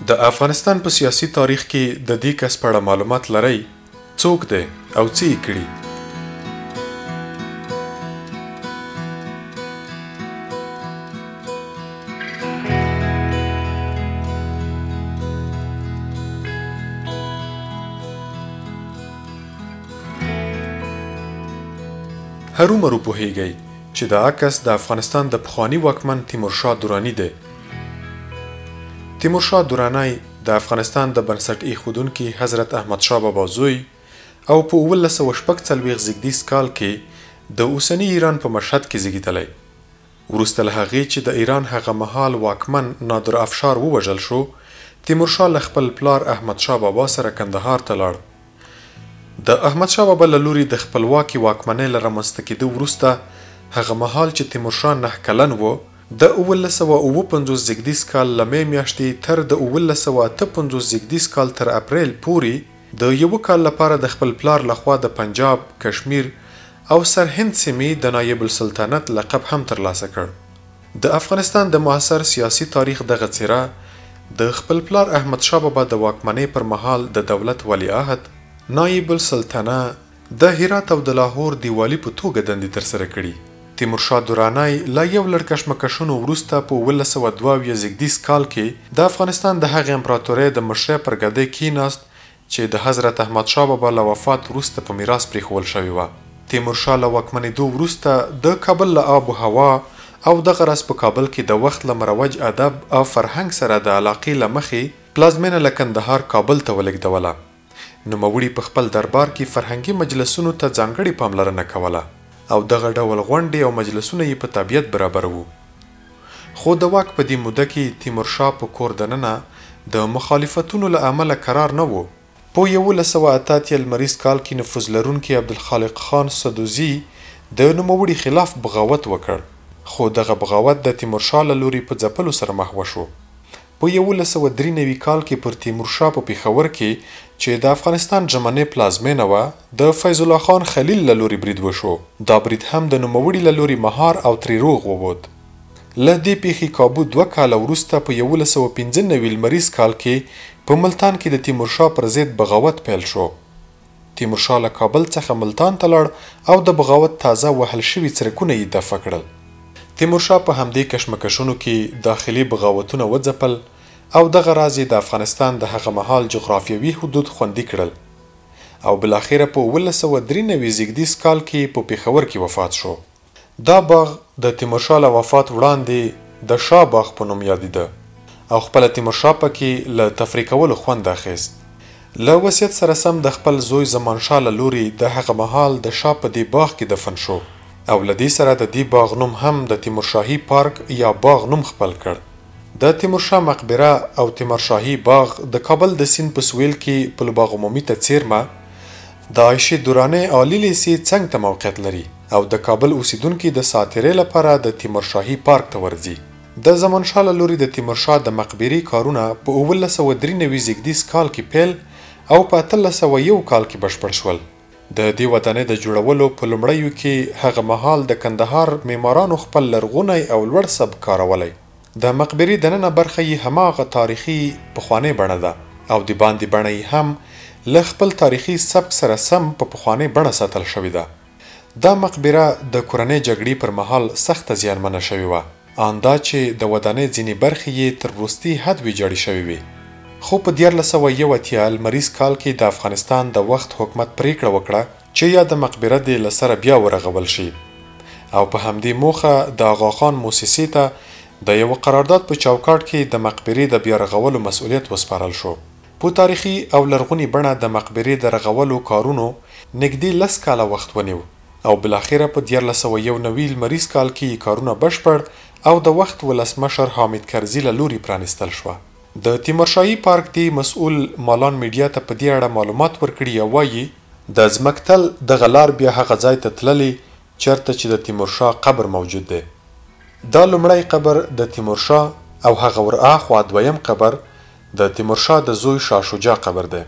د افغانستان په سیاسي تاریخ کې د دې کس په اړه معلومات لرئ؟ څوک دی او څه یې کړي؟ هرومرو پوهیږئ چې دا کس د افغانستان د پخواني واکمن تیمورشاه دراني دی. تیمورشاه درانی د افغانستان د بنسټ ایښودونکي حضرت احمدشاه بابا زوی او په 1746 زیږدیز کال کې د اوسني ایران په مشهد کې زیږیدلی. وروسته له هغې چې د ایران هغه مهال واکمن نادر افشار ووژل شو، تیمورشاه له خپل پلار احمدشاه بابا سره کندهار ته لاړ. د احمدشاه بابا له لوري د خپلواکې واکمنۍ له رامنځته کېدو وروسته هغه مهال چې تیمورشاه 9 کلن و، د 1757 زیږدیز کال له مې میاشتې تر د 1758 زیږدیز کال تر اپریل پورې د یوه کال لپاره د خپل پلار لخوا د پنجاب، کشمیر او سرهند سیمې د نایب السلطنت لقب هم ترلاسه کړ. د افغانستان د معاصر سیاسي تاریخ دغه څېره د خپل پلار احمدشاه بابا د واکمنۍ پر مهال د دولت ولیعهد، نایب السلطنه، د هرات او د لاهور دیوالي په توګه دندې ترسره کړي. تیمورشاه درانی له یو لړ کشمکشونو وروسته په 1772 زیږدیز کال کې د افغانستان د هغې امپراتورۍ د مشرۍ پر ګدۍ کیناست چې د حضرت احمدشاه بابا له وفات وروسته په میراث پرېښوول شوې وه. تیمورشاه له واکمنېدو وروسته د کابل له آب و هوا او دغه راز په کابل کې د وخت له مروج ادب او فرهنګ سره د علاقې له مخې پلازمېنه له کندهار کابل ته ولېږدوله. نوموړي په خپل دربار کې فرهنګي مجلسونو ته ځانګړې پاملرنه کوله او دغه ډول غونډې او مجلسونه یې په طبیعت برابر وو. خو د واک په دې موده کې تیمورشاه په کور دننه د مخالفتونو له امله کرار نه و. په 1188 لمریز کال کې نفوذ لرونکي عبدالخالق خان سدوزي د نوموړي خلاف بغاوت وکړ، خو دغه بغاوت د تیمورشاه له لوري په ځپلو سره محوه شو. په 1193 کال کې پر تیمورشاه په پېښور کې چې د افغانستان ژمنۍ پلازمېنه وه، د فیض الله خان خلیل له لوري برید وشو. دا برید هم د نوموړي له لوري مهار او ترې روغ ووت. له دې پیښې کابو 2 کاله وروسته په 1195 لمریز کال کې په ملتان کې د تیمورشاه پر ضد بغاوت پیل شو. تیمورشاه له کابل څخه ملتان ته لاړ او د بغاوت تازه وهل شوي څرکونه یې دفع کړل. تیمورشاه په همدې کشمکشونو کې داخلي بغاوتونه وځپل او دغه راز یې د افغانستان د هغه مهال جغرافیوي حدود خوندي کړل او بالاخره په 1793 زیږدیز کال کې په پېښور کې وفات شو. دا باغ د تیمورشاه له وفات وړاندې د شاه باغ په نوم یادېده او خپله تیمورشاه پکې له تفریح کولو خوند اخیست. له وصیت سره سم د خپل زوی زمانشاه له لوري د هغه مهال د شاه په دې باغ کې دفن شو او له دې سره د دې باغ نوم هم د تیمورشاهي پارک یا باغ نوم خپل کړ. د تیمورشاه مقبره او تیمورشاهي باغ د کابل د سیند په سویل کې پل باغ عمومي ته څېرمه د عایشې درانۍ عالي لیسې څنګ ته موقعیت لري او د کابل اوسیدونکي د ساعترې لپاره د تیمورشاهي پارک ته ورځي. د زمانشاه له لوري د تیمورشاه د مقبرې کارونه په 1793 زیږدیز کال کې پیل او په 1801 کال کې بشپړ شول. د دې ودانۍ د جوړولو په لومړیو کې هغه مهال د کندهار معمارانو خپل لرغونی او لوړ سبک کارولی. د مقبرې دننه برخه یې هماغه تاریخي پخوانۍ بڼه ده او د باندې بڼه یې هم له خپل تاریخي سبک سره سم په پخوانۍ بڼه ساتل شوې ده. دا مقبره د کورنۍ جګړې پر مهال سخته زیانمنه شوې وه، آن دا چې د ودانۍ ځینې برخې یې تر وروستي حد ویجاړې شوې وې. خو په 1381 لمریز کال کې د افغانستان د وخت حکومت پرېکړه وکړه چې یاده مقبره دې له سره بیا ورغول شي او په همدې موخه د آغاخان موسسې ته د یوه قرارداد په چوکاټ کې د مقبرې د بیا رغولو مسؤلیت وسپارل شو. په تاریخي او لرغوني بڼه د مقبرې د رغولو کارونو نږدې 10 کاله وخت ونیو او بالاخره په 1391 لمریز کال کې یې کارونه بشپړ او د وخت ولسمشر حامد کرزي له لوري پرانیستل شوه. د تیمورشاهي پارک دې مسؤل مالان میډیا ته په دې اړه معلومات ورکړي او وایي، د ځمکتل دغه لار بیا هغه ځای ته تللې چېرته چې د تیمورشاه قبر موجود دی. دا لومړی قبر د تیمورشاه او هغه ورآخوا دویم قبر د تیمورشاه د زوی شاه شجاع قبر دی.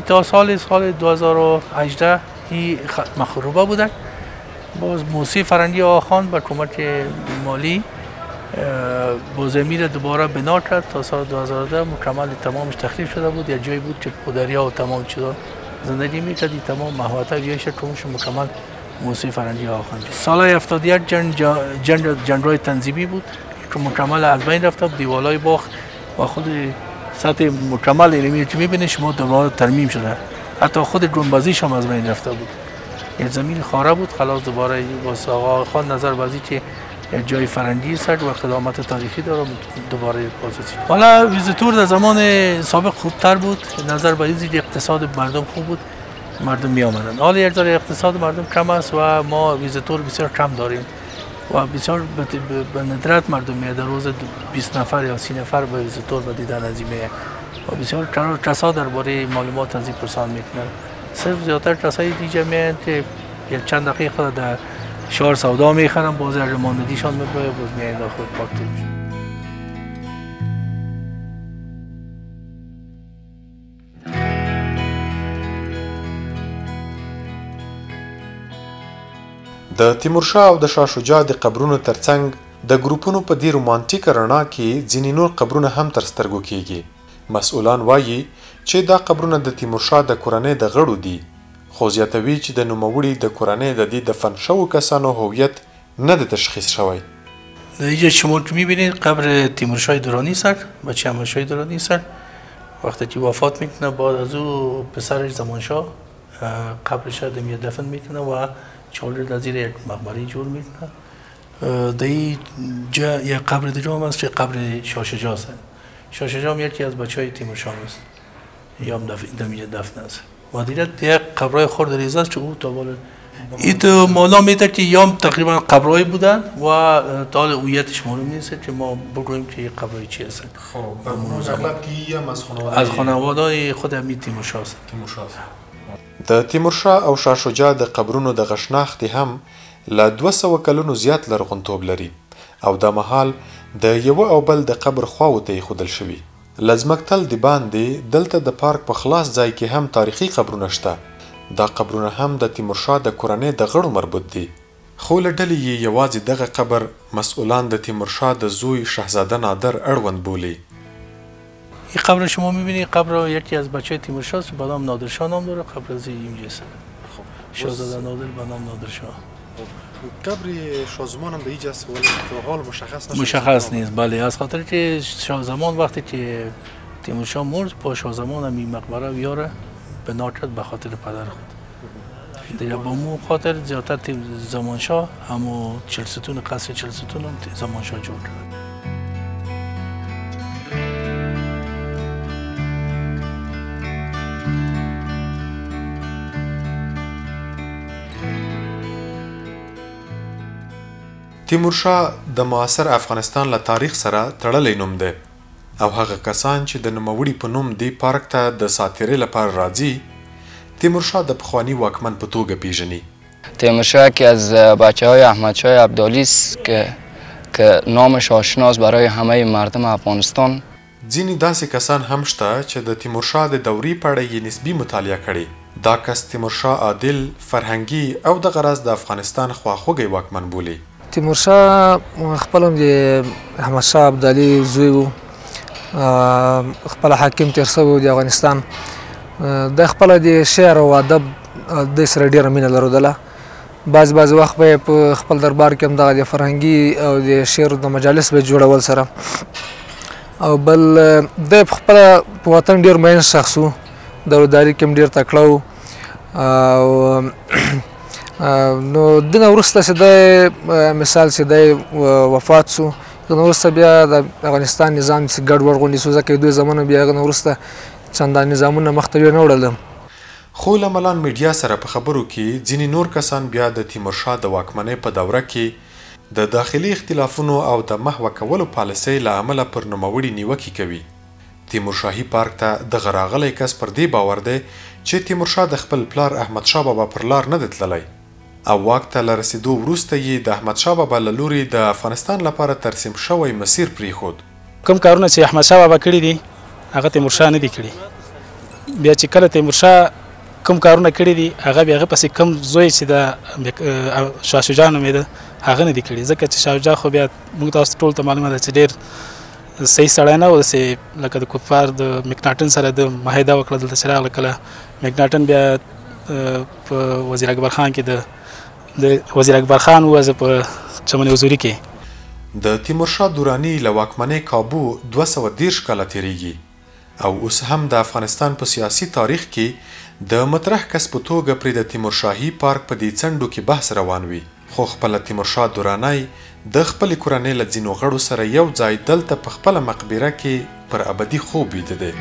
تا سال 2018 این مخروبه بوده. باز موسیقی فرهنگی آقاخان با کمک مالی بازمی را دوباره بنا کرد تا سال 2010 مکمل تمامش تخریب شده بود. یک جایی بود که پودریا و تمام چیزا زندگی میکرد، تمام محوطه بیایش کمش مکمل موسیقی فرنگی آخوند. سال 71 جنگ تنظیمی بود که مکمل از بین رفته، دیوالای باغ و خود سطح مکمل علمی که میبینید شما دوباره ترمیم شده، حتی خود گنبازیش هم از بین رفته بود. یک زمین خاره بود، خلاص دوباره با آقا خان نظر بازی که یک جای فرنگی است و خدمات تاریخی داره دوباره بازسازی. حالا ویزیتور در زمان سابق خوبتر بود، نظر به اینکه اقتصاد مردم خوب بود، مردم می آمدن. حالا یک ذره اقتصاد مردم کم است و ما ویزیتور بسیار کم داریم و بسیار به ندرت مردم میاد، در روز 20 نفر یا 30 نفر به ویزیتور به دیدن از این میاد و بسیار کسا درباره معلومات از این پرسان میکنن. صرف زیادتر کسایی دیگه میان که یک چند دقیقه در شهر سودا میخرن، باز رماندگیشان میبره، باز میان داخل پارک میشه. د تیمورشاه او د شاه شجاع د قبرونو ترڅنګ د ګروپونو په دې رومانټیکه رڼا کې ځینې نور قبرونه هم تر سترګو کیږي. مسؤلان وایي چې دا قبرونه د تیمورشاه د کورنۍ د غړو دي، خو زیاتوي چې د نوموړي د کورنۍ د دې دفن شوو کسانو هویت نه دی تشخیص شوی. در اینجا شما که میبینید قبر تیمورشاه درانی سر، بچه احمدشاه درانی سر، وقتی که وفات میکنه بعد از او پسرش زمانشاه قبرش را دفن میکنه و چالش زیر یک مقبره جور میکنه. در اینجا یک قبر دیگه هم است که قبر شاه شجاع است. شاه شجاع هم یکی از بچهای تیمورشاه است، یا هم دفن است. و دیگه یک قبرهای خرد ریزه است که او تا بالا این تو مالا میده که یا تقریبا قبرهای بودن و تا حال هویتش معلوم نیست که ما بگوییم که قبرهای چی هستن. خب اغلب که هم از خانواده از خانواده خود همین تیمورشاه است. تیمورشاه است. د تیمورشاه او شاه شجاع د قبرونو دغه شناختې هم له 200 کلونو زیات لرغونتوب لري او دا مهال د یوه او بل د قبر خواو ته ایښودل شوي. له ځمکتل د باندې دلته د پارک په خلاص ځای کې هم تاریخي قبرونه شته. دا قبرونه هم د تیمورشاه د کورنۍ د غړو مربوط دي، خو له ډلې یې یوازې دغه قبر مسؤلان د تیمورشاه د زوی شهزاده نادر اړوند بولي. این قبر شما میبینید قبر یکی از بچه تیمورشاه است به نام نادرشاه نام داره. قبر از اینجاست. خب شاهزاده نادر به نام نادرشاه. قبر شاه زمان هم به اینجاست ولی تا حال مشخص نشده. مشخص نیست، بله، از خاطر که شاه زمان وقتی که تیمورشاه مرد با شاه زمان هم این مقبره بیاره بنا کرد به خاطر پدر خود. دیگه با مو خاطر زیادتر زمان شاه همو چلستون قصر چلستون هم زمان شاه جور کرد. تیمورشاه د معاصر افغانستان له تاریخ سره تړلی نوم دی او هغه کسان چې د نوموړي په نوم دې پارک ته د ساتیرۍ لپاره راځي تیمورشاه د پخواني واکمن په توګه پیژني. تیمورشاه که از بچه های احمدشاه ابدالی است که نامش آشناست برای همه مردم افغانستان. ځینې داسې کسان هم شته چې د تیمورشاه د دورې په اړه یې نسبي مطالعه کړې. دا کس تیمورشاه عادل، فرهنګي او دغه راز د افغانستان خواخوږی واکمن بولي. تیمورشاه خپل هم د احمدشاه ابدالي زوی و، خپل حاکم تیر شوی و د افغانستان. د خپله د شعر او ادب د سره ډېره مینه درلودله. بعض بعض وخت به یې په خپل دربار کې هم دغه د فرهنګي او د شعر د مجالس به جوړول سره. او بل دی په خپله په وطن ډېر مین شخص و، دولتداري کې هم ډېر تکړه و. او نو دنه وروسته چې دی مثال چې دی وفات شو، هغه وروسته بیا د افغانستان نظام چې ګډوډ غوندې شو، ځکه دوی زمانه بیا هغه وروسته چندان نظامونه مخته نه وړل. خو له ملان میډیا سره په خبرو کې ځینې نور کسان بیا د تیمورشاه د واکمنۍ په دوره کې د داخلي اختلافونو او د محوه کولو پالیسۍ له امله پر نوموړي نیوکې کوي. تیمورشاهي پارک ته دغه راغلی کس پر دې باور دی چې تیمورشاه د خپل پلار احمدشاه بابا پر لار نه دی تللی او واک ته له رسېدو وروسته یې د احمدشاه بابا له لوري د افغانستان لپاره ترسیم شوی مسیر پرېښود. کوم کارونه چې احمدشاه بابا کړي دي هغه تیمورشاه نه دي کړي. بیا چې کله تیمورشاه کوم کارونه کړي دي هغه بیا هغه پسې کوم زوی چې د شاه شجاع نومېده هغه نه دي کړي، ځکه چې شاه شجاع خو بیا موږ تاسو ټول ته معلومه ده چې ډېر صحیح سړی نه و، داسې لکه د کفار د مکناټن سره د معاهده وکړه. دلته چې راغله کله مکناټن بیا په وزیر اکبر خان کې د وزیر اکبر خان ووځه په چمن حضوري کې. د تیمورشاه دراني له واکمنۍ کابو 230 کاله تېرېږي او اوس هم د افغانستان په سیاسي تاریخ کې د مطرح کس په توګه پرې د تیمورشاهي پارک په دې څنډو کې بحث روان وي، خو خپله تیمورشاه درانی د خپلې کورنۍ له ځینو غړو سره یو ځای دلته په خپله مقبره کې پر ابدي خوب ویده دی.